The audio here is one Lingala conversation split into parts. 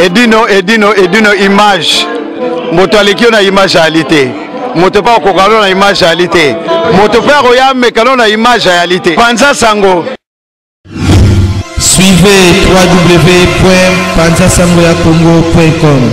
Edino, Edino, Edino, image. Moto aleki yo na image ayali te. Moto mpe akokoka no na image ayali te. Moto mpe akoya ameka no na image ayali te. Panza sango. Suivez www.panzasangoyakongo.com.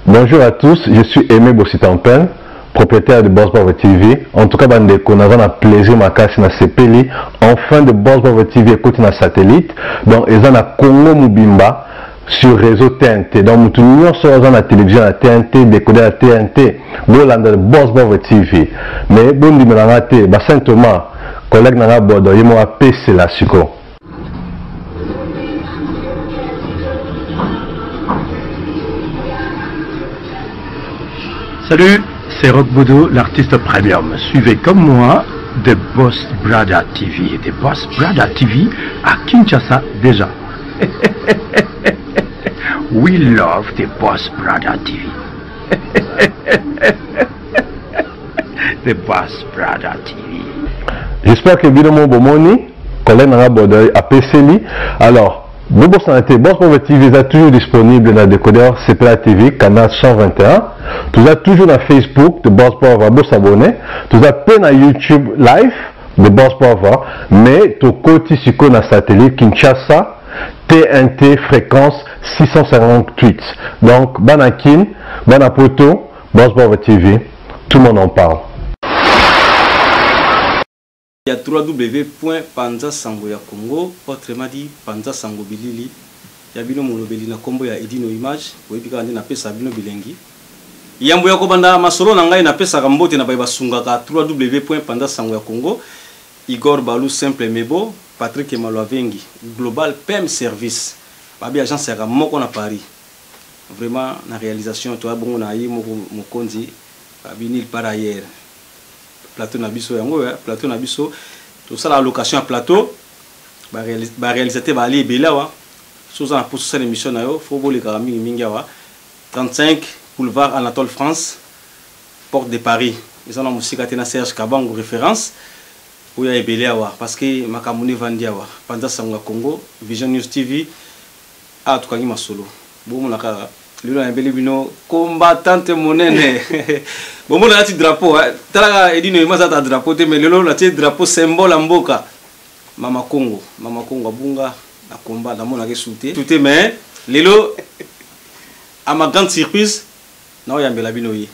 Bonjour à tous, je suis Aimé Bossitampin, propriétaire de Boss Power TV. En tout cas, bandeko, naza na plaisir makasi na sepeli. Enfin de Boss Power TV ekoti na satellite. Donc eza na Congo mobimba sur réseau TNT. Donc mutu nyonso aza na télévision ya TNT, décodeur ya TNT, bolanda Boss Power TV. Mais bondimela nga te, ba Saint Thomas, collègue na nga Bodo, ye moko apesela sikoyo. Salut, c'est Rock Bodo, l'artiste premium. Suivez comme moi The Boss Brother TV. The Boss Brother TV à Kinshasa déjà. We love The Boss Brother TV. The Boss Brother TV. J'espère que bino mo bomoni collègue nanga Bodoy apeseli. Alors, bobosana te Boss Brother TV eza toujours disponible na décodeur CPA TV canal 121. Toza toujours na Facebook de Boss Brother, bosabonner. Toza pe na YouTube live de Boss Brother, mais tokoti sikoyo na satellite Kinshasa TNT fréquence 658. Donc bana Kin, bana Poto, Boss Brother TV, tout le monde en parle. Ya www.panza sango ya Congo, autrement dit Panza sango bilili ya bino molobeli na kombo ya Edino Image, boyebi kaka nde napesa bino bilengi. Yambo ya kobanda masolo na ngai napesaka mbote na baye basungaka www.panza sango ya Congo, Igor Balou Simple Mebo, Patrick Malwavengi, Global PM Service, babi agence yaka moko na Paris. Vraiment na réalisation toya bongo na ye moko mokonzi babi nil par ailleurs. Plateau na biso yango ya plateau na biso tosala allocation ya plateau, ba réalisateur ba ali ebele awa. Soza na poso sala émission na yo, faut bolekaka mingi mingi awa. 35 boulevard Anatole France, porte de Paris. Eza na mosika te na Serge Kabangu référence. Oya ebele awa parce que makambo ne vandi awa. Panza sango ya Congo, Vision News TV. Ah, tukangi masolo. Bomona kaka lelo na ebele bino combattante monene. Bomona nati drapeau, hein. Talaka Edino Ema za ta drapeau te, mais lelo natie drapeau symbole ya mboka. Mama Congo, Mama Congo abunga na combat na mona ke soute. Soute mais lelo à ma grande surprise na oyambela bino ye.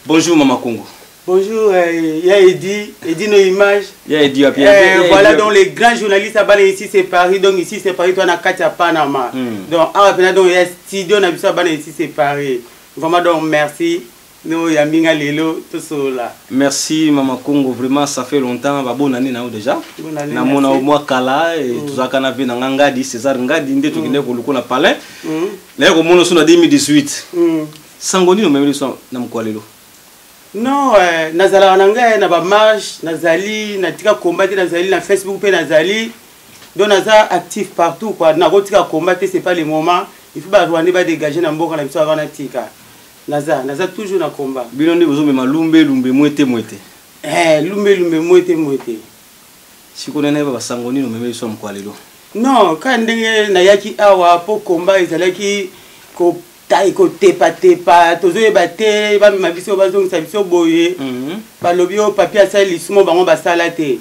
Bonjour Mama Congo. Bonjour, ya Eddy, Eddy nos images. Ya Eddy, ya Pierre. Voilà, donc les grands journalistes à Bana ici c'est Paris, donc ici c'est Paris, toi na Katia Panama. Donc ah donc il y a studio na biso à Bana ici c'est Paris. Vraiment donc merci. Nous ya minga lelo tout cela. Merci Mama Congo, vraiment ça fait longtemps, ba bonne année na déjà. Bonne année, Na mona merci. moi kala et tout ça kana ve na Ngadi César Ngadi nde tokende ko luko na palais. Na ko mono so na 2018. Sangoni no memeli so na mkwa lelo. Non, nazala na ngai na ba marche, nazali na tika combat nazali na Facebook pe nazali. Donc naza actif partout quoi. Na tika combat c'est pas le moment. Il faut ba Rwandais ba dégager na mboka na biso avant na tika. Naza, naza toujours na combat. Bino nde bozo mema lumbe lumbe mwete mwete. Lumbe lumbe mwete mwete. Siko nene ba sangoni no memeli so mkwa lelo. Non, quand ndenge na yaki awa po combat ezalaki ko tai ko tepa tepa tozoyeba te ba mema biso bazongisa biso boye. Balobi o papier asali lisumo bango basala te.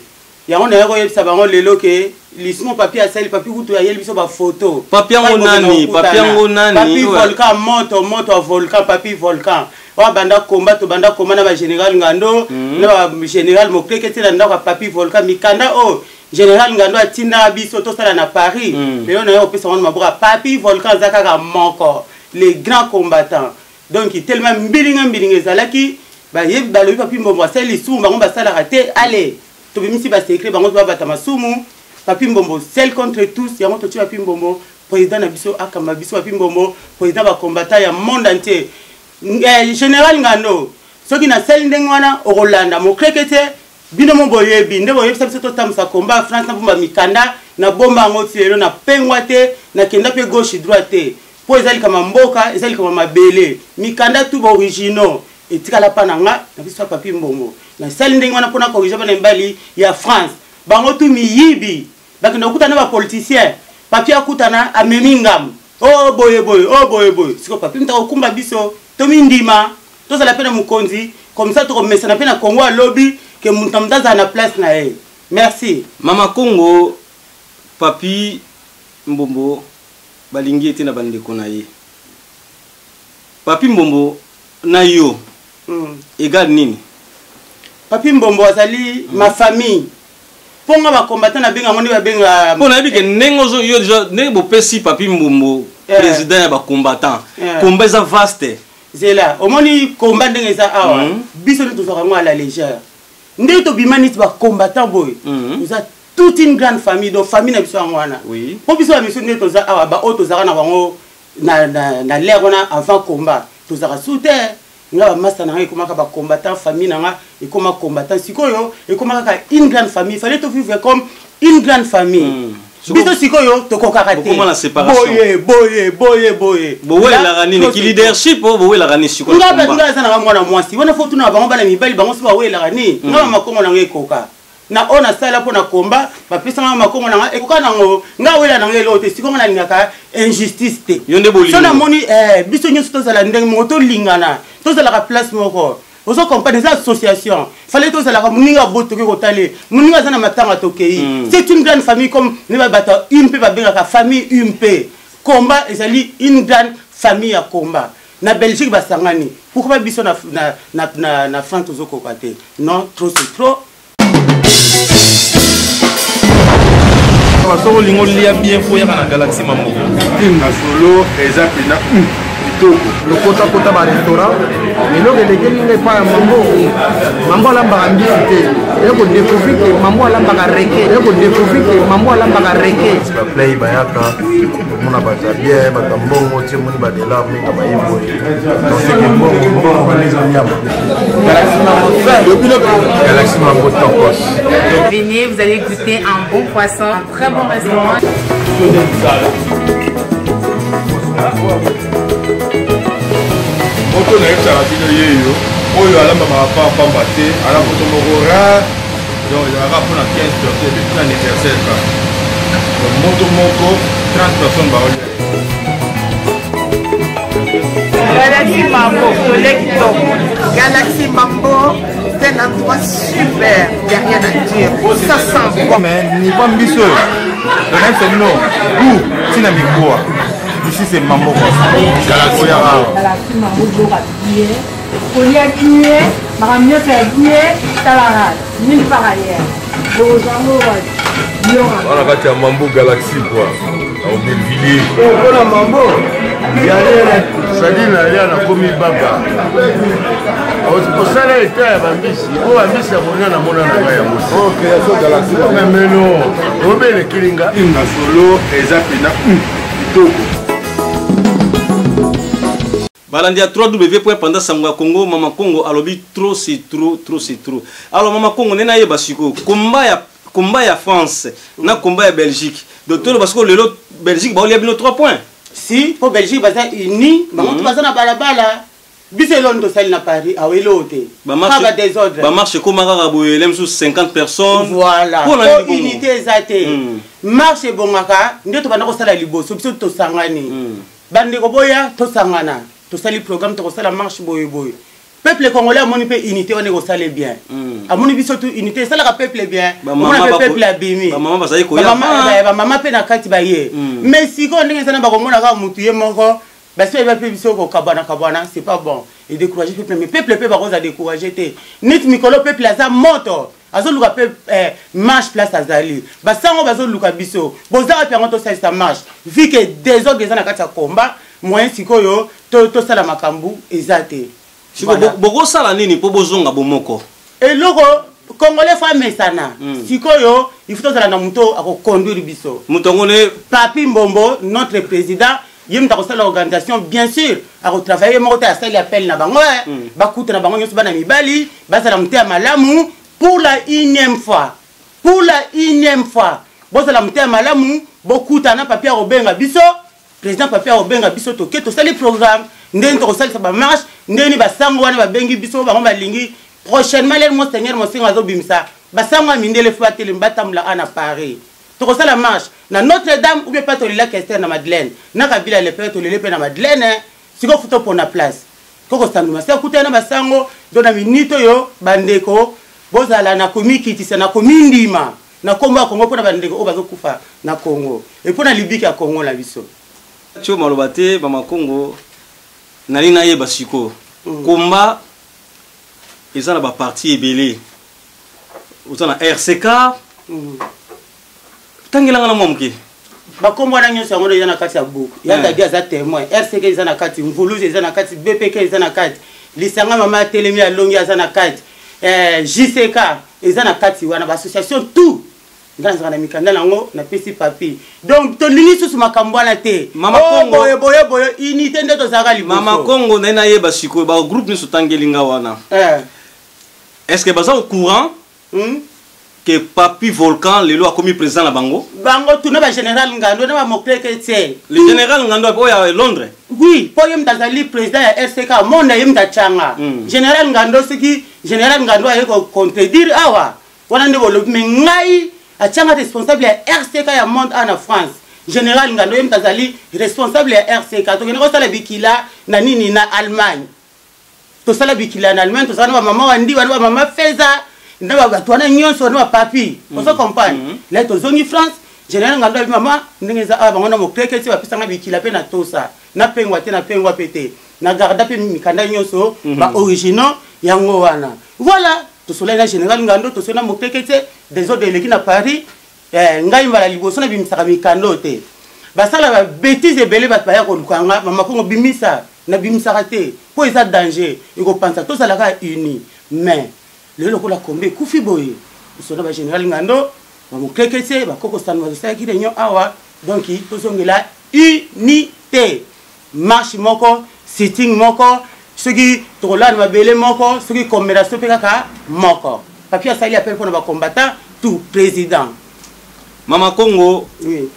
Yango na yako yebisa bango lelo ke lisumo papier asali papier kutu ayeli biso ba photo. Papier ngo Papier nani? ngo Papier ngo nani? Papier Ouais. volcan moto moto ya volcan papier volcan. Wa banda combat to banda combat na ba général Ngando, na ba général Mokleke te na ndako ya papier volcan mikanda o général Ngando atinda biso to sala na Paris. Lelo na yo opesa wana maboka papier volcan zakaka moko les grands combattants. Donc tellement mbilinga mbilinga ezalaki ba yebi balobi papi mbombo asali lisumu bango basalaka te allez tobimisi ba secret bango ba bata masumu papi mbombo seul contre tous yango totie papi mbombo président na biso akamba biso papi mbombo président ba combattant ya monde entier. Général Ngando soki na sali ndenge wana okolanda mokreke te bino mo boyebi nde boyebisa biso totambusa combat France na bomba mikanda na bomba yango ti lelo na pengwa te na kenda pe gauche droite te po ezali kama mboka ezali kama mabele mikanda tout ba originaux etikala pa na nga na biso papi mbombo na sali ndenge wana mpona corriger bana mibali ya France. Bango tu miyibi. Bakenda kokutana na ba politiciens. Papi akutana amemi ngambo. Oh boye boye, oh boye boye. Siko papi mta kokumba biso, tomindima, tozala pe na mokonzi, comme ça tokomesana pe na Congo ya lobi ke moto na moto azala na place na ye. Merci. Mama Congo, Papi Mbombo balingi ye te na bandeko na ye. Papi Mbombo na yo egal nini? Papi Mbombo azali ma famille. Mpo nga ba combattant na benga ngo nde ba benga. Mpo nayebi ke ndenge ozo yo deja ndenge bopesi Papi Mbombo président ya ba combattant. Combat eza vaste. Zela, omoni combat ndenge eza awa. Biso nde tozwaka ngo à la légère. Ndenge tobima neti ba combattant boye. Toza toute une grande famille, donc famille na biso yango wana. Mpo biso ba misu nde toza awa, ba oyo tozalaka na bango na l'air wana avant combat. Tozalaka sous terre. Nga ba masta na nga ekomaka ba combattant, famille na nga ekoma combattant. Sikoyo ekoma kaka une grande famille, fallait to vivre comme une grande famille. Biso sikoyo tokokaka te. Bokoma na séparation. Boye, boye, boye, boye. Bowelaka nini? Ki leadership oyo bowelaka nini sikoyo? Nga bato nga aza na nga mwana mwasi. Wana faut tuna bango bana mibali bango so bawelaka nini? Nga ba makongo na nga ekoka. Na oyo nasala mpo na combat, bapesa nga makongo na nga ekoka nango. Nga wela na nga eloko te. Sikoyo nga nalingaka injustice te. Yo nde bolingo. So namoni, biso nyonso tozala ndenge moko, tolingana, tozalaka place moko. Ozo comprendre, eza association. Fallait tozalaka moninga boye tokoki kotala ye. Moninga aza na matanga tokei. C'est une grande famille comme ne ba bato ya UMP babengaka famille UMP. Combat ezali une grande famille ya combat. Na Belgique basangani. Pourquoi pas biso na France tozokoka te? Non, trop c'est trop. Soki olingi olia bien, faut oyaka na Galaxy Mambo. Masolo eza pena kitoko. Lokota-kota ba restaurant, eloko elekeli ngai epai ya Mambo. Mambo alambaka mbisi te. Eye ko découvrir que Mambo alambaka reke. Eye ko découvrir que Mambo alambaka reke. Ba play bayaka, omona bato ya bien, bato ya mbongo, tie moni ba dollar mingi baye boye. Donc c'est que mbongo, mbongo wana eza nyama. Galaxy Mambo fin. Galaxy Mambo tokos. Venez, vous allez goûter un bon poisson, un très bon restaurant. Moto na yebisaka bino yeyo oyo alambamaka pa pamba te, ala moto moko rare, donc ezalaka mpona 15 personnes epuis mpona anniversaire kaka. Donc moto moko 30 personnes baolia. Galaxy Mambo, collègue top. Galaxy Mambo, c'est un endroit super, il n'y a rien à dire. Ça sent bon. Mais niveau mbiso, le même c'est non. Goût, c'est la mikoa. Ici c'est Mambo. Galaxy Mambo. Galaxy Mambo, boka bien. Kolia bien, makambo nyonso ya bien, talaka nulle part ailleurs. Bozango wapi? Yoka. Wana kati ya Mambo Galaxy quoi. Au Belvilliers. Mpona Mambo, yalere, sadi na ya nakomi baba. Osala eta ya bambisi, oyo bambisi ya bonia na mona na ngai yango. Oh, création Galaxy. Mais mais non, obele kilinga. Masolo eza pena kitoko. Balandi ya 3W point pendant sango ya Congo, Mama Congo alobi trop c'est trop, trop c'est trop. Alors Mama Congo nena yeba siko combat ya France na combat ya Belgique. Donc tout parce que lelo Belgique ba olia bino 3 points. Si po Belgique baza uni, bango to baza na balabala. Biso eloko nini tosali na Paris, awa eloko te. Ba marche, Kaka ba désordre. Ba marche ekoma kaka boye, elem sous 50 personnes. Voilà. Pour la Po nini bongo? unité eza te. Marche ebongaka, nde tobanda kosala liboso, biso tosangani. Bandeko boya tosangana, tosali programme, tokosala marche boye boye. Peuple congolais amoni pe unité wana ekosala bien. Amoni biso tu unité esalaka peuple bien. Ba Omona mama pe bako- peuple abimi. Ba mama bazali koya. Ba mama, ba mama pe na kati ba ye. Mais sikoyo ndenge eza na bakomona kaka mutu ye moko, basi bayeba pe biso kokabwana kabwana, c'est pas bon. Et décourager peuple, mais peuple pe bakoza décourager te. Neti mikolo peuple aza moto. Azoluka pe marche place azali. Basango bazoluka biso. Boza wapi yango tosalisa marche. Vu que désordre eza na kati ya combat, moyen sikoyo tosala makambo eza te. Siko, Voilà. bokosala nini po bozonga bomoko? Eloko congolais fa mesana. Sikoyo il faut tozala na moto akoconduire biso. Moto yango ne Papi Mbombo, notre président, ye moto akosala organisation, bien sûr, akotravailler moko te, asali appel na bango, eh. Bakuta na bango nyonso bana mibali, bazala moto ya malamu pour la unième fois. Pour la unième fois. Bozala moto ya malamu, bokuta na Papi akobenga biso, président Papi akobenga biso toke tosali programme, ndenge tokosalisa ba marche, ndenge basango wana babengi biso, bango balingi prochainement l'air Monseigneur Monsengo azobimisa Basango ya mindele faut batelemi, batambola awa na Paris. Tokosala marche na Notre Dame ou bien pa tolela Kester na Madeleine. Na Kabila le père tolele pe na Madeleine. Siko faut topona place. Koko Sanduma se akutana na basango donc na minute oyo bandeko bozala na komikitisa na komindima na kombo ya Congo mpona bandeko oyo bazokufa na Congo et mpona libiki ya Congo na biso. Tio maloba te mama Congo nalingi nayeba sikoyo combat eza na ba parti ebele oza na RCK tangelanga na mwa moke. Bakombo wana nyonso yango eza na kati ya buku ya Dadi aza témoin. RCK eza na kati, Mvuluzi eza na kati, BPK eza na kati, lisanga mama atelemi alongi aza na kati, JCK eza na kati wana, ba association tout nga nazalaka na mikanda nango napesi papi. Donc tolingi susu makambo wana te. Mama Oh, Congo. boye boye boye unité nde tozalaka liboso. Mama Congo naye nayeba sikoyo ba groupe nyonso otangeli nga wana. Est-ce que baza au courant que Papi Volcan lelo akomi président na bango? Bango tuna ba général Ngando na ba Mokleke tse. Le général Ngando oyo ya Londres? Oui, po ye mutu azali président ya RCK monde ye mutu achanga. Général Ngando soki général Ngando aye ko contredire awa wana nde bolobi mais ngai achanga responsable ya RCK ya monde awa na France. Général Ngando ye mutu azali responsable ya RCK. Tokende kosala bikila na nini na Allemagne. Tosala bikila na Allemagne, tosala na ba mama wa ndiwa, na ba mama Feza, na ba bato wana nyonso, na ba papi. Ozo comprendre? Là tozongi France, général Ngando abi mama ndenge eza awa bango na mokleke ti bapesanga bikila pe na tosa. Na pengwa te, na pengwa pe te. Na garda pe mikanda nyonso, ba originaux yango wana. Voilà, tosolai na général Ngando, tosolai na mokleke te, désordre eleki na Paris. Ngai mbala liboso na bimisaka mikando te. Basala ba bêtises ebele bato baya koluka nga, mama Kongo bimisa, na bimisaka te. Po eza danger, ekopanza tozalaka uni. Mais lelo lokola kombe ekufi boye, tosona ba général Ngando, ba mokleke te, ba koko sanu bazosalaki réunion awa, donc tozongela unité. Marche moko, sitting moko, soki tokolala mabele moko, soki commémoration pe kaka moko. Papi asali appel pona ba combattants, tout président. Mama Congo, oui.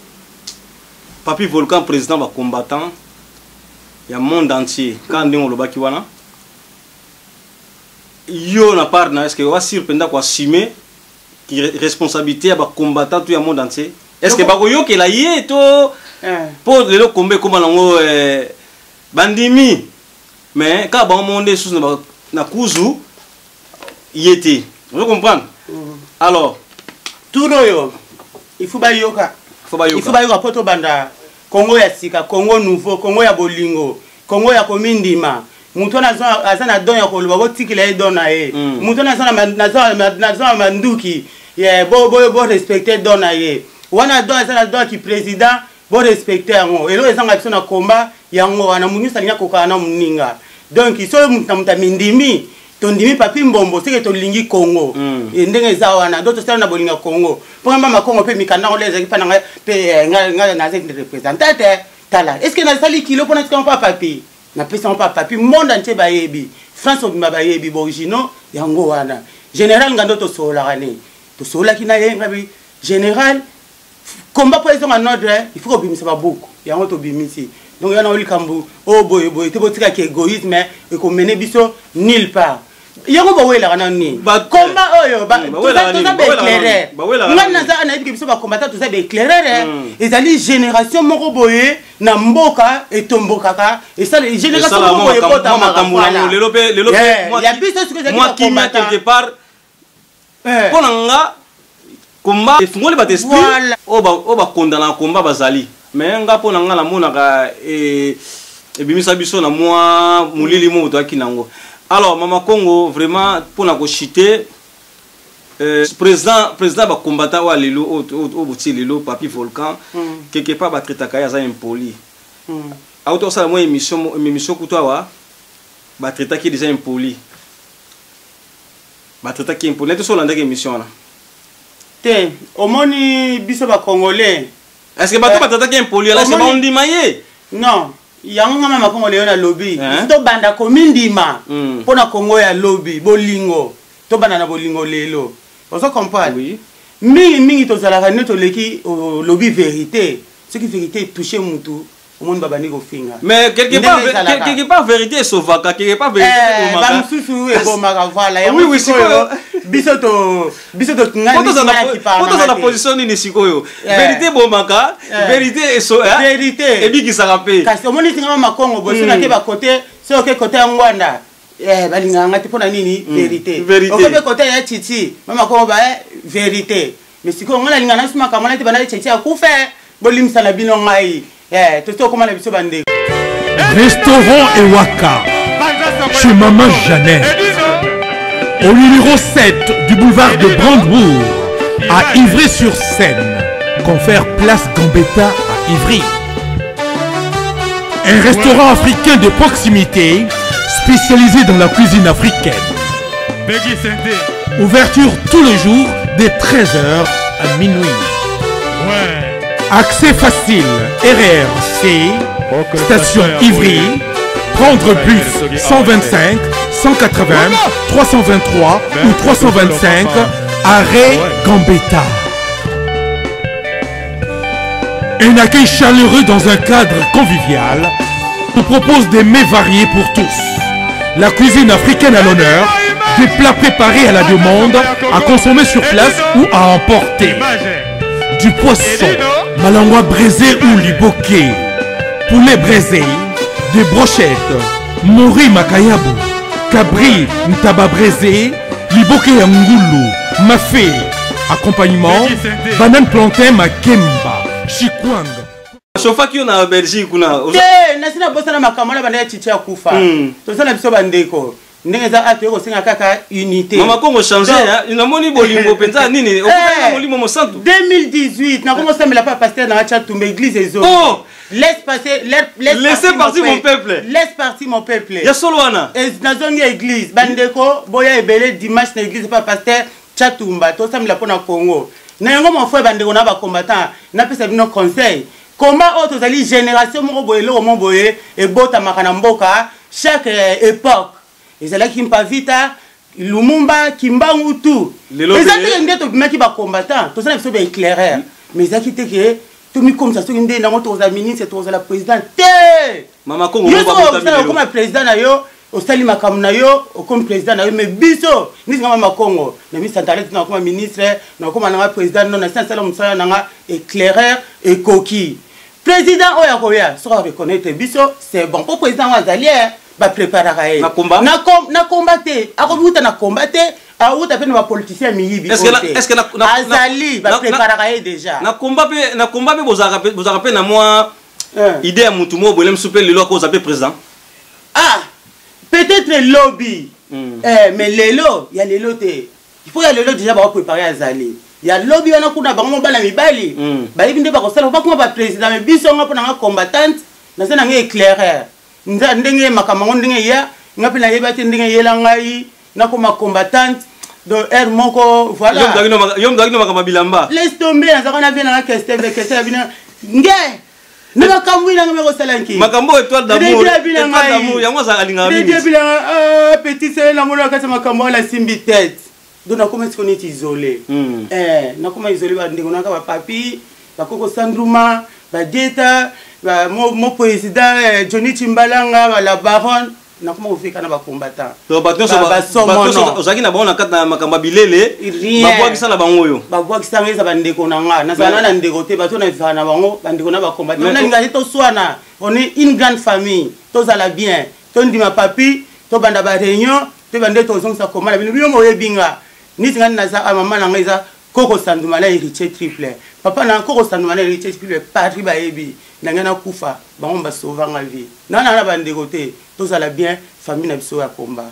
Papi Volcan président ba combattants ya monde entier. Quand ndenge olobaki wana, yo na part na, est-ce que wa sûr penda ko assumer ki responsabilité ya ba combattants tout ya monde entier? Est-ce que bako yokela ye to po lelo kombe koma nango, bandimi mais ka ba monde sous na ba, na kuzu yete. Vous comprenez? Alors tout oyo il faut bayoka. Faut bayoka. Il faut bayoka poto banda Congo ya sika, Congo nouveau, Congo ya bolingo, Congo ya komindima. Mutu wana aza na don ya koloba, botikela ye don na ye. Mutu wana aza na ma-, naza na ma-, naza na manduki. Yeah, bo, bo, bo respecter don na ye. Wana don aza na don ki président, bo respecter yango. Eloko ezanga biso na combat yango wana, mutu nyonso alingi akokana na moninga. Donc, soki mutu na mutu amindimi, tondimi Papi Mbombo, seke tolingi Congo. E ndenge eza wana, donc tosala na bolinga Congo. Mpo nga mama Congo pe mikanda ngo ezalaki pa na ngai, pe ngai, ngai nazalaki représentante, eh. Tala, est-ce que nasali kilo mpona tika mpa Papi? Napesa mpa Papi, monde entier bayebi. France obima bayebi, ba originaux yango wana. Général Ngando tosololaka ne. Tosololaki na ye, ngabi, général, combat po ezonga nordre, il faut kobimisa ba buku. Yango tobimisi. Donc yana likambo oh boye boye te botika ki égoïsme ekomene biso nulle part. Yango bawelaka na nini? Ba Combat oyo, ba, Bawelaka toza nini? Bawelaka ba éclaireur. nini? Bawelaka Nga nini? naza na yebi biso ba combattant toza ba éclaireur, eh. Ezali génération moko boye na mboka etombokaka, esala génération Esala moko boye mwa ekota makambo, mwa makambo voilà. nango. Lelo pe, lelo pe, Eh, mwa ya ki- biso sikoyo ezalaki mwa ba kimia combattant. quelque part. Eh. Mpo na nga, combat efungoli bato esprit, Voilà. oyo ba, oyo bakondana na combat bazali. Mais nga mpo na nga namonaka, eh, ebimisa biso na mwa molili moko toyaki nango. Alors Mama Congo vraiment mpo na kochite, président ba combattant oyo lelo, oyo, oyo, oyo botie lelo, Papi Volcan, quelque part ba traitaka ye aza impoli. Auto osala mwa émission, mwa émission kutu awa, ba traitaki déjà impoli. Ba traitaki impoli. Neti so olandaki émission wana. Te, omoni biso ba Congolais. Est-ce que bato ba traitaki impoli, ala, c'est ba ondima ye? Non. Yango nga mama Congo lelo na lobi. Hein? To banda komindima. Pona Congo ya lobi, bolingo. To banda na bolingo lelo. Ozo comprendre? Oui. Mingi mingi tozalaka nde toleki, oh, lobi vérité. Soki vérité touche mutu, omoni babandi kofinga. Mais quelque Ndenge part, ezalaka. quelque part vérité esovaka, quelque part vérité Eh, ebomaka. ba mosusu ebomaka, voilà. Oui, oui, Yango sikoyo. sikoyo. Biso to biso to ngai na position nini sikoyo? Eh. Vérité bomaka, Eh. vérité eso, eh? Vérité ebikisaka mpe. Kasi omoni tinga makongo boye, soki nake bakote, soki oke kote ya Ngwanda, eh, balingaka nga te. Mpo na nini? Vérité. Vérité. Oke mpe kote ya Chichi, mama Kongo ba eh, vérité. Mais sikoyo nga nalinga nasu makambo wana te. Banda Chichi akufe, bolimisa na bino ngai. Eh, tosi okóma na biso bandeko. Restaurant Ewaka, chez Maman Jeannette, au numéro 7 du boulevard de Brandebourg, à Ivry-sur-Seine, confère place Gambetta à Ivry. Un restaurant africain de proximité, spécialisé dans la cuisine africaine. Ouverture tous les jours de 13h à minuit. Accès facile, RRC, station Ivry, prendre bus 125, 180, 323 ou 325, arrêt Gambetta. Un accueil chaleureux dans un cadre convivial nous propose des mets variés pour tous. La cuisine africaine à l'honneur, des plats préparés à la demande, à consommer sur place ou à emporter. Du poisson, malangwa braisé ou liboké, poulet braisé, des brochettes, mori makayabu, cabri ntaba braisé, liboké ya ngulu, mafé, accompagnement, banane plantain makemba, chikwanga. Chauffaki yo na Belgique kuna? Te, nasi nabosana makambo wana. Banda ya Chichi akufa, toza na biso bandeko. Ndenge eza a, toyei kosenga kaka unité. Mama Kongo change, namoni bolingo mpenza nini okutani na Molimo Mosantu. 2018 nakomosambela pa pasteur nanga tia tumba église ezo. Oh! Laisse passer, laisse, Laissez partir mon peuple. Laisse partir mon peuple. Ya solo wana. Nazongi église. Bandeko, boya ebele dimanche na église pa pasteur Chatumba, tosambela mpo na Congo. Na yango, mon frère, bandeko na bacombattant, napesa bino conseil. Combat oyo, tozali génération moko boye, eloko moko boye ebotamaka na mboka. Chaque époque ezalaki Mpavita, Lumumba, Kimbangu, tout. Lelo Eza teke nde tobimaki bacombattant, toza na biso baéclaireur, mais ezalaki teke tomikomisa soki nde nango tokozala ministre, tokozala président te. Mama Kongo, Yo moko soki abotami osala lelo. okoma président na yo, osali makambo na yo, okomi président na yo. Mais biso nisi nga mama Kongo na misantale te, nakoma ministre, nakoma nanga président no. Nasi nasala mosala nanga éclaireur, ekoki. Président oyo akoya, soki areconnaître biso, c'est bon. Mpo président oyo azali ye, bapréparaka ye Na combat? Na combat te, akoki na combat te, awuta mpe na bapoliticien miyibi Est-ce que oyo te. est-ce que Azali, bapréparaka ye déjà. Na combat mpe bozalaka mpe na mwa idée ya mutu moko boye mosusu mpe lelo akoza mpe président? Ah, peut-être lobi. Eh, mais lelo ya lelo te. Il faut ya lelo déjà bakopréparé, azali ya lobi wana kuna. Bango mobala mibali bayebi nde bakosala, bakoma baprésident. Mais biso, nga mpo nanga combattante, naza nanga éclaireur. Nza ndenge makambo yango ndenge eya, nga mpe nayeba te ndenge eyela ngai nakoma combattante. Donc aire moko, voilà. Yo moto akino makambo ya bilamba. Laisse tomber, nazalaka na vie nanga kester, kester ya bino nge na makambo inanga me kosala nki. Makambo oyo, étoile d'amour, étoile d'amour yango azalaka, alingaka mingi. Bilanga petit sele namoni na kati ya makambo wana, asimbi tête. Donc nakoma siko neti isolé. Eh, nakoma isolé. Bandeko nanga, bapapi, bakoko Sandruma, badieta, mo président Johnny Chimbalanga, la baronne, nakoma kofika na bacombattant. Donc bato nyonso ozalaki na bango na kati na makambo ya bilele, babwakisa na bango oyo. Babwakisanga, eza bandeko na nga. Nazala na ndeko te, bato na na bango, bandeko na bacombattant. Nalinga te toswana, on est une grande famille, tozala bien, tondima papi, tobanda baréunion, toyeba nde tozongisa koma na bino. Bino moyebi nga niti ngani naza. Mama na ngai eza Koko Sanduma na Héritier Triple, papa na Koko Sanduma na Héritier Triple patri. Bayebi na ngai nakufa, bango basovanga vie. Nana na bandeko te, tozala bien, famille na biso ya komba.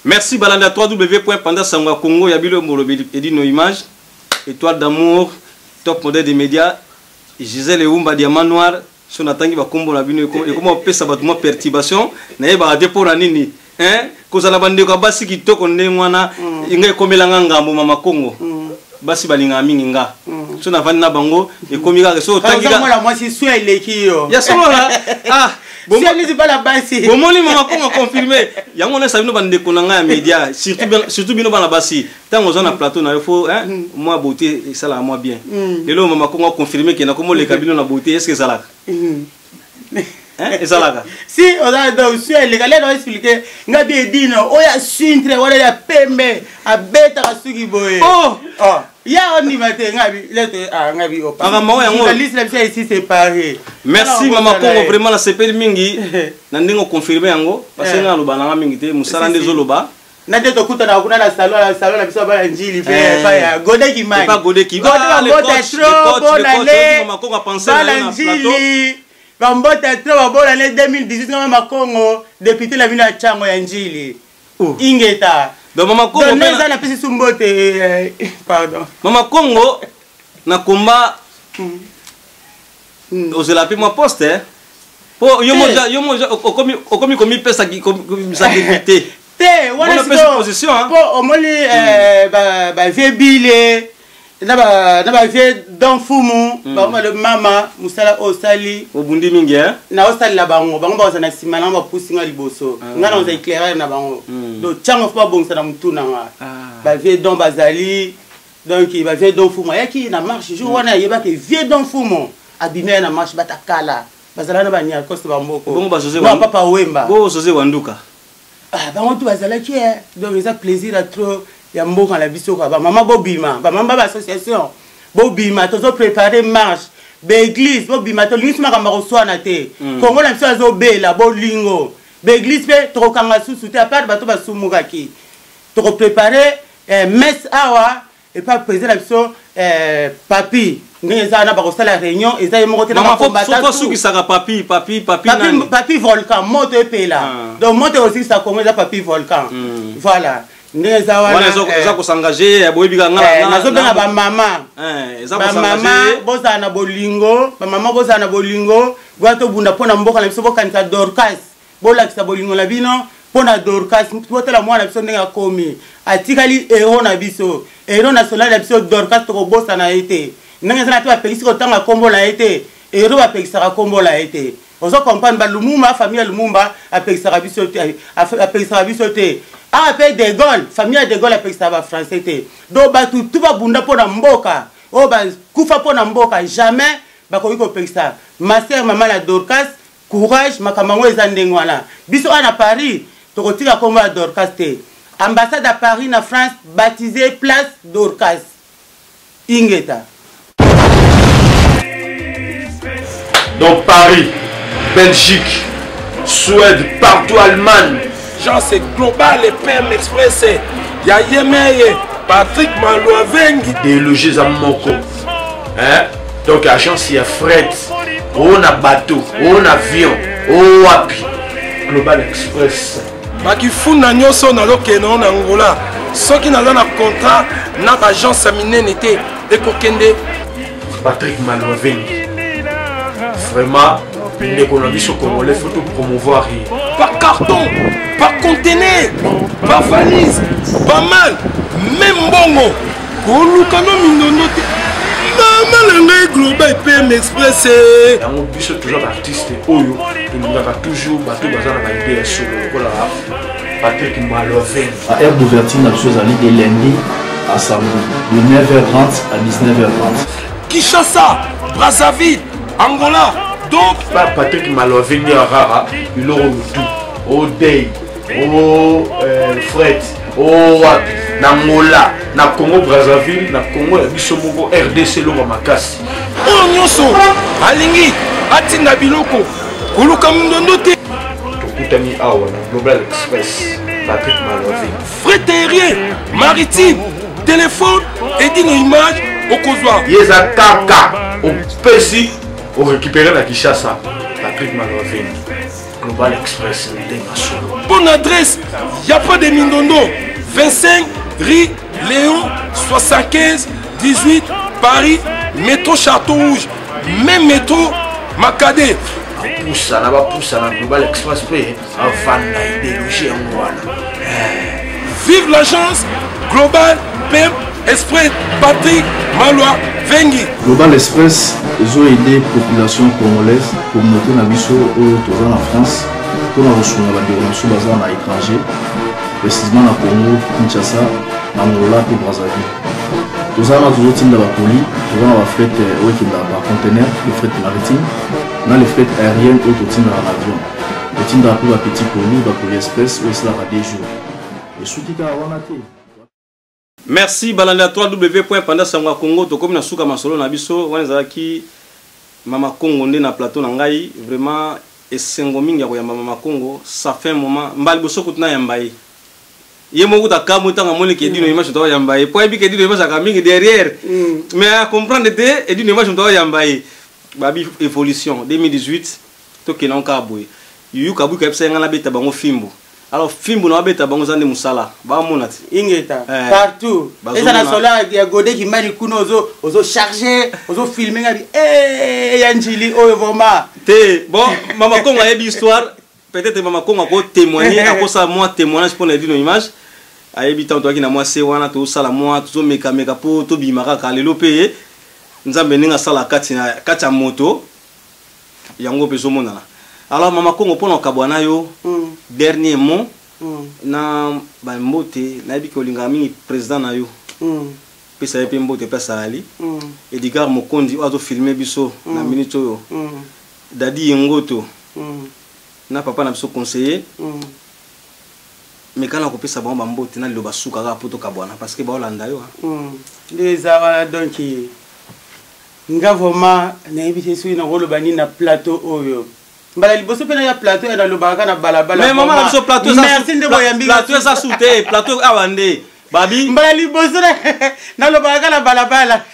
Merci. Balanda www sango ya Congo ya bilo molobeli Edino Image, étoile d'amour, top modèle des médias, Gisèle Eumba, diamant noir. So natangi bakombo na bino, ekoma kopesa bato mwa perturbation. Nayebaka te mpo na nini, hein? Kozala bandeko ya basi kitoko ndenge wana, ngai ekomelanga ngambo. Mama Kongo, basi balingaka mingi nga. So navandi na bango, ekomi kaka so otangi. Mwana mwasi su eleki yo. Ya solo na ah. Bala basi. Bomoni, mama Kongo confirme yango. Nesa bino bandeko na ngai ya média, surtout bino bana basi, ntango oza na plateau na yo, faut mwa beauté esalaka mwa bien. Lelo mama Kongo aconfirme ke nakomoleka bino na beauté. Est ce que ezalaka? Ezalaka. Si oza donc su eleka lelo expliquer nga bi edino oyo asintre wana ya pembe abetaka suki boye. Oh. Oh. Ya ondima te nga bi lete ah nga bi opa. Makambo yango. Journaliste na biso ici séparé. Merci mama Kongo, vraiment nasepeli mingi na ndenge oconfirme yango, parce que nga naloba nanga mingi te, mosala nde ezoloba. Na nde tokutanaka kuna na salon, na salon na biso bana Njili pe epai ya Gode Kimani. Epa Gode Kimani. Gode Ah, le bambota coach, trop, le coach, bonne le coach, année. Mama Kongo a pensé na Bana yo na plateau. Njili. Bambota trop, ba bonne année 2018 nga mama Kongo, député na bino ya Tshangu ya Njili. Oh. Ingeta. Donc mama Kongo Donc, pe na neza na pesi sumbote, pardon. Mama Kongo na combat ozela pe mwa poste, hein? Po yo Te. moja, yo moja, okomi, okomi komipesa ki, komi, komibisa ki te. Te, wana Bona sikoyo, pesi position, hein? Po omoni, ba vieux Bile, na ba vieux Don Fumu, ba ma le mama, musala osali. Obundi mingi, hein? Na osali la bango, bango ba na sima na ba pusi nga liboso. Nga na oza éclaireur na bango. Donc tchango faut ba bongisa na mutu na nga. Ba vieux Don Bazali, donc ba vieux Don Fumu, ayaki na marche jour wana yeba ke vieux Don Fumu abimela na marche batakala. Bazala na ba nyakos ba mboko. Bongo ba José Non, Wandu- Papa Wemba. Bongo José Wanduka. Ah, bango tu bazalaki, eh. Donc eza plaisir à trop ya mboka na biso quoi. Ba mama bobima, ba mama ba association bobima, tozo préparer marche. Ba église bobima, to lingisi makambo ya koswana te. Congo na biso azobela bolingo. Ba église pe tokokanga susu te, à part bato basumukaki. Toko préparer, eh, messe awa et pas président na biso, eh, papi. Ndenge eza wana bakosala réunion, eza ye moko te na Mama, bakombata faut tout. sukisaka papi, papi, papi Papi, nani? papi volcan, moto epela. Donc moto ekosukisa Congo eza papi volcan. Voilà. Ndenge eza wana, Wana eza kosengage, ya boyebi kaka nga na- eh, nga- nazobenga na- ba mama. Eh, eza Ba kosengage. mama, bozala na bolingo, ba mama bozala na bolingo, boya tobunda mpo na mboka na biso, bokanisa Dorcas, bolakisa bolingo na bino mpo na Dorcas, botala mwana na biso ndenge akomi. Atikali héros na biso, héros national na biso Dorcas, tokobosana ye te. Ndenge eza na te bapekisi kotanga kombo na ye te, héros bapekisaka kombo na ye te. Ozo comprendre, ba Lumumba, famille ya Lumumba apekisaka biso te, apekisaka biso te. Awa pe De Gaulle, famille ya De Gaulle apekisaka ba français te. Donc bato tu babunda mpo na mboka, oyo bakufa mpo na mboka, jamais bakoki kopekisa. Ma sœur, mama la Dorcas, courage, makambo yango eza ndenge wana. Biso awa na Paris, tokotika kombo ya Dorcas te. Ambassade ya Paris na France, baptisé place Dorcas. Ingeta. Dans Paris, Belgique, Suède, partout, Allemagne. Jean, c'est global et PM Express. Ya Yemeye, Patrick Malouavengi. Déloger à Moko. Hein? Donc, agence, il y a fret. On a bateau, on a avion, on wapi. Global Express. Bakifunda nyonso nazokende na Angola. Soki naza na contrat na ba agence ya minene te, ekokende. Patrick Malouavengi. Vraiment, ndeko na biso congolais, faut tout promouvoir ye. Par carton, par conteneur, par valise, pas mal. Même mbongo. Koluka no mindondo te. Mama na ngai Global PM Express. Yango biso toujours artiste oyo tolingaka toujours bato baza na ba idée ya solo lokola Patrick Malouavengi. La heure d'ouverture na biso ezali de lundi à samedi de neuf heures trente à dix-neuf heures trente. Kinshasa, Brazzaville, Angola. Donc Patrick Malouavengi ya rara biloko mutu odei o fret o wapi na Angola, na Congo Brazzaville, na Congo ya biso moko RDC eloko makasi. Oyo nyonso alingi atinda biloko koluka mindondo te. Tokutani awa na Global Express, Patrick Malouavengi. Fret aérien, maritime, téléphone, edino image okozwa. Ye eza kaka opesi orécupérer na Kinshasa. Patrick Malouavengi, Global Express, ndenge solo. Bonne adresse, y a pas de mindondo. 25 rue Léon 75 18 Paris, métro Château Rouge, même métro Makadé. Bapusana, bapusana Global Express pe avanda idéologie yango wana. Vive l'agence Global PM Express, Patrick Malouavengi. Global Express ezo aider population congolaise, communauté na biso oyo toza na France, mpona kosunga bandeko na biso baza na étranger, précisément na Congo, Kinshasa, na Angola pe Brazzaville. Toza wana tozotinda ba colis, toza na ba fret oyo ekendaka par conteneur, le fret maritime. Na les fret aérienne oyo totindaka na avion. Totindaka mpe ba petit colis, ba colis express oyo esalaka 2 jours. Esuki kaka wana te. Merci balandi ya www.pandasango ya Congo tokomi na suka masolo na biso wana ezalaki Mama Congo nde na plateau na ngai vraiment esengo mingi ya koyamba Mama Congo ça fait un moment mbala liboso kutu nayamba ye ye moko kutu akamwi ntango amoni ke Edino Image moto akoyamba ye po ayebi ke Edino Image azalaka mingi derrière mm. mais a comprendre te Edino Image moto akoyamba ye babi évolution 2018 tokende yango kaka boye yuyu kabuki ayebisa ye ngai nabeta bango fimbu alors fimbu na babeta bango eza nde mosala bamona ti ingeta eh, partout eza na solo ya gode kimani kuna ozo ozo charge ozo filme ngai eh, ya njili oyo vraiment te bon mama kongo ayebi histoire peut-être mama kongo ako témoigner akosala mwa témoignage mpo na edino image ayebi ntango toyaki na mwa se wana tozosala mwa tozomekameka mpo tobima kaka lelo mpe nzambe ndenge asala kati ya moto yango mpe ezomonana alors mama kongo mpo na kokabwa na yo mm. dernier mot mm. na bambote nayebi ke olingaka mingi président na yo mm. pesa ye mpe mbote mpe asali mm. edgar mokondi oyo azofilme biso mm. na minute oyo mm. dadi yengoto mm. na papa na biso conseiller mm. mekana kopesa bango bambote na liloba suka kaka mpo tokabwana parce que baolanda yo mm. nde eza wana donc Nga vraiment nayebi te soki nakoloba nini na plateau oyo. Mbala liboso pe naya plateau ya nalobaka kaka na balabala. Mais maman na biso plateau eza Merci nde boyambi nga. Plateau eza sous te, plateau awa nde. Babi. Mbala liboso nalobaka kaka na balabala.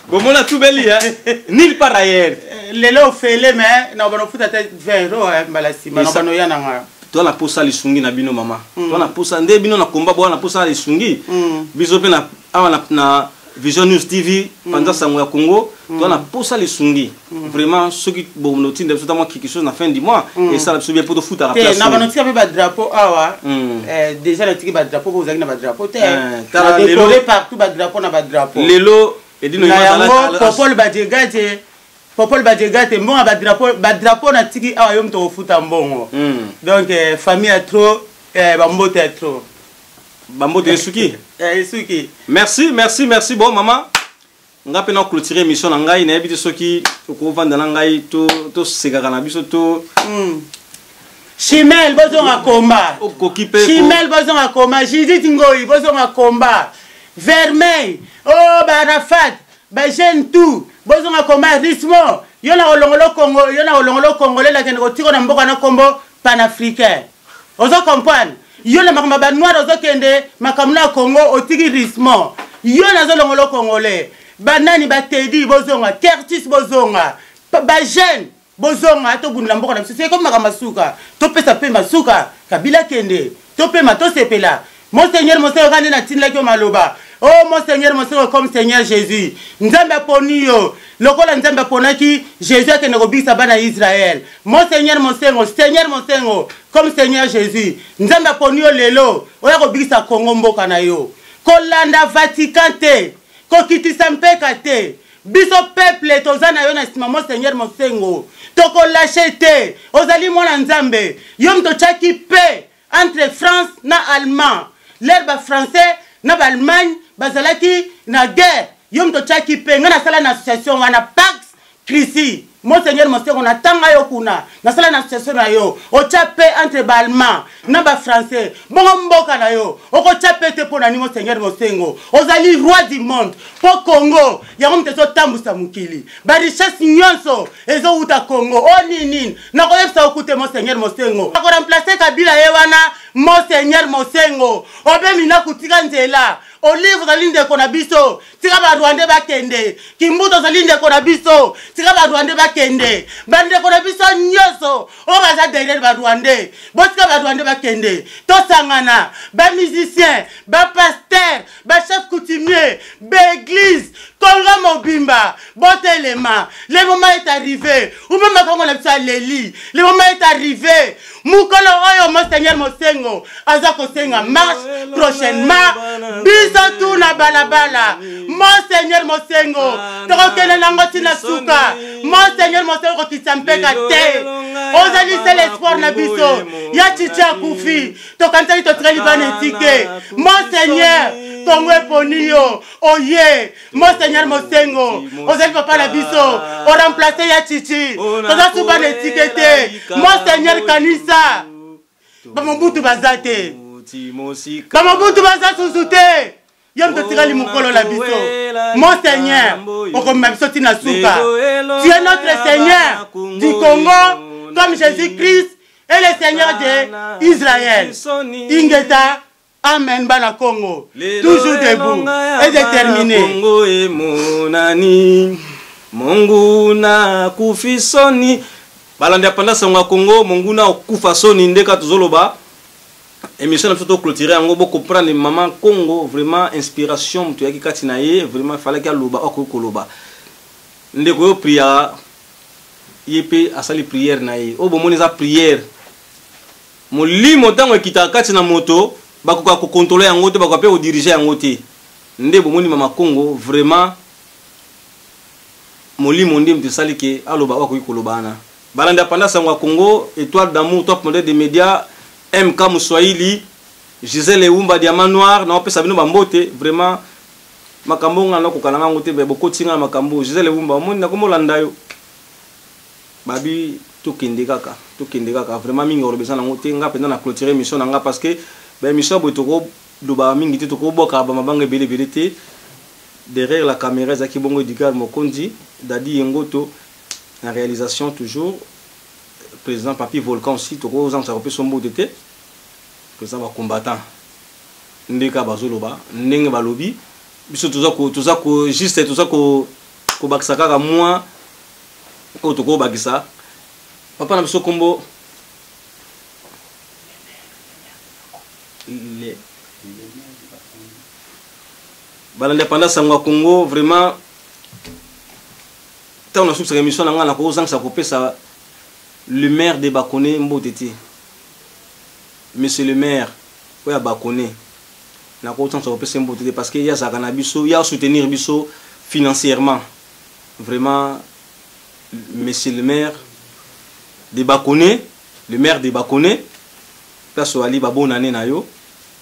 Bomona tubeli hein. Nil par ailleurs. Euh, lelo ofele mais na bano futa te 20 euros eh, mbala sima na bano ya na nga. Toza na posa lisungi na bino mama. Mm. Toza na posa nde bino na combat boa na posa lisungi. Mm. Biso pe na awa na, na Vision News TV mm. panza sango ya Congo mm. toza na posa lisungi mm. vraiment soki bonotinda biso ta mwa quelque chose na fin du mois mm. esala biso bien mpo tofutaka place na banotika mpe badrapeau awa mm. eh, déjà natiki badrapeau mpo ozalaki na badrapeau te eh, tala lelo partout badrapeau na badrapeau lelo edino na yango popol bajegaje popol bajegate mbongo ya badrapeau badrapeau natiki awa yo moto okofuta mbongo mm. donc eh, famille ya trop eh, bambote ya trop bambote esuki eh, esuki merci merci merci bon mama nga mpe na clôturer émission na ngai nayebi te soki okovanda na ngai tosekaka na biso to mm. chimel bozonga komba okoki mpe chimel bozonga komba judith ngoi bozonga komba vermeil o oh, barafat bajeune tout bozonga komba rismo yo na kolongolo kongo yo na kolongolo congolais nakende kotiko na mboka na kombo panafricain ozo comprendre yo na makambo ya banoir ozokende makambo na congo otiki rismon yo nazolongolo congolais banani batedi bozonga kertis bozonga bajeune bozonga tobundela mboka na biso sekomi makambo masuka topesa mpe masuka kabila kende topema tosepela monseigneur monseigneur kaka nde natindilaki yo maloba o oh, monseigneur monseigneur comme seigneur jésus nzambe aponi yo lokola nzambe aponaki jésus akende kobikisa bana ya israele monseigneur monsengo seigneur monsengo comme seigneur jésus nzambe aponi yo lelo oya kobikisa kongo mboka na yo kolanda vatican te kokitisa mpeka te biso peuple toza na yo na nsima monseigneur monsengo tokolashe te ozali mwana nzambe yo moto otyaki pe entre France na allemand lere ba français na ba allemagne bazalaki na guerre yo moto otyaki mpe ngai nasala na association wana pax chrisi monseigneur mosengo natanga yo kuna nasala na association na yo otya mpe entre ba allemand na ba français bongo mboka na yo okotya mpe te mpo na nini monseigneur mosengo ozali roi du monde mpo congo yango moto ezotambwisa mokili barichesse nyonso ezowuta congo o oh, nini nini nakoyebisa yo kute monseigneur mosengo akoremplace kabila ye wana monseigneur mosengo obemi na kutika nzela olive ozali ndeko na biso tika barwandais bakende kimbuta ozali ndeko na biso tika barwandais bakende bandeko na biso nyonso oyo baza derrière barwandais botika barwandais bakende tosangana bamusicien bapaster bachef coutumier baeglise kongo mobimba botelema le moment est arrivé umema kongo na biso aleli le moment est arrivé mokolo oyo monseigneur mosengo aza kosenga marche prochainement biso tu na balabala monseigneur mosengo tokokende nango ntina suka monseigneur mosengo kokitisa mpeka te ozali sel espoir na biso ya chichi akufi tokanisaki totikali bana etike monseigneur. Kongo eponi yo oye Monseigneur Mosengo ozali papa na biso oremplace ya Chichi toza suba na etike te Monseigneur kanisa bamobutu baza te bamobutu baza susu te yo moto otikali mokolo na biso mon seigneur okomema biso ntina suka tu es notre seigneur du congo comme jésus christ et le seigneur de israël ingeta amen bana congo toujours debout et déterminé Congo emonani monguna akufi soni balandi ya panda sango ya congo monguna okufa soni nde kaka tozoloba émission na biso toclotire yango bocomprendre mama congo vraiment inspiration moto eyaki kati na ye vraiment falaki aloba oyo akoki koloba ndeko yo priaka ye mpe asali prière na ye oyo bomoni eza prière molimo ntango ekitaka kati na moto bakoka kokontrole yango te bakoka mpe kodirige yango te nde bomoni mama congo vraiment molimo nde moto esali ke aloba oyo akoki koloba wana balandi ya panda sango ya congo étoile d'amour top modèle de média mk muswahili gisele ewumba diamant noir naopesa bino bambote vraiment makambo nga nakoka na ngango te bokoti nga na makambo gisele ewumba omoni nakomolanda yo babi tokende kaka tokende kaka vraiment mingi oloba eza nango te nga mpenza na clôture émission na nga parce que baémission ya boye tokolobaka mingi te tokobwaka bamabanga ebele ebele te derrière la caméra ezalaki bongo edgar mokonzi dadi yengoto na réalisation toujours président papi volcan aussi tokozangisa kopesa mbote te président bacombattant nde kaka bazoloba ndenge balobi biso toza ko toza ko juste toza ko kobakisa kaka mwa oyo tokobakisa papa na biso kombo le balandi ya panda sango ya congo vraiment ntango nasukisaka émission na ngai nakozangisa kopesa le maire de bakone mbote te monsieur le maire oyo ya bakone nakozangisa kopesa mbote te parce que ye azalaka na biso ye asoutenir biso financièrement vraiment monsieur le maire de bakone le maire de bakone place oali babonane na yo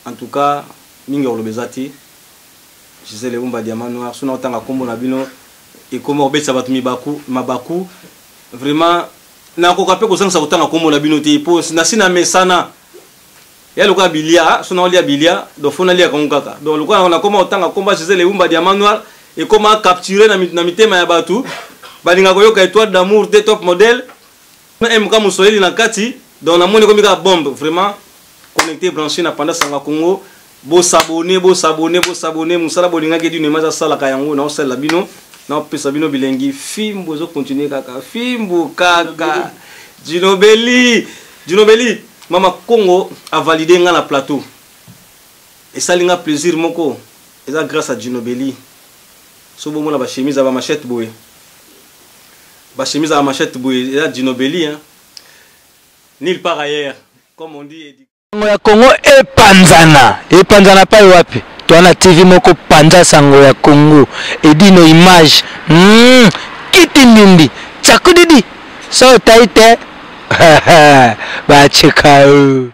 en tout cas mingi ya koloba eza te gisele umba diamant noir sona otanga nkombo na bino ekoma kobetisa bato mibaku mabaku vraiment nakoka mpe kozangisa kotanga nkombo na bino te mpo nasi na mesana ya lokola bilia so naolia bilia donc fo naliaka yango kaka donc lokola nakoma kotanga nkombo ya gisele umba diamant noir ekoma capture na mitema ya bato balinga koyoka étoile d'amour te top modèle mk mosoyeli na kati donc namoni ekomi kaka bombe vraiment connecté branché na panda sanga congo bosabone bosabone bosabone mosala bolingaki edino image asalaka yango naosalela bino naopesa bino bilengi fimbu ezokontinue kaka fimbu kaka jinobeli jinobeli mama congo avalide nga na plateau esali nga plaisir moko eza grâce à jinobeli so bomona bachemise ya bamachete boye bachemise ya bamachete boye eza jinobeli hein? Nulle part ailleurs, comme on dit. Sango ya Congo epanzana epanzana pai wapi toa na tv moko panza sango ya Congo edino image mm, kiti ndindi tsakudidi so otai te bacheka yo.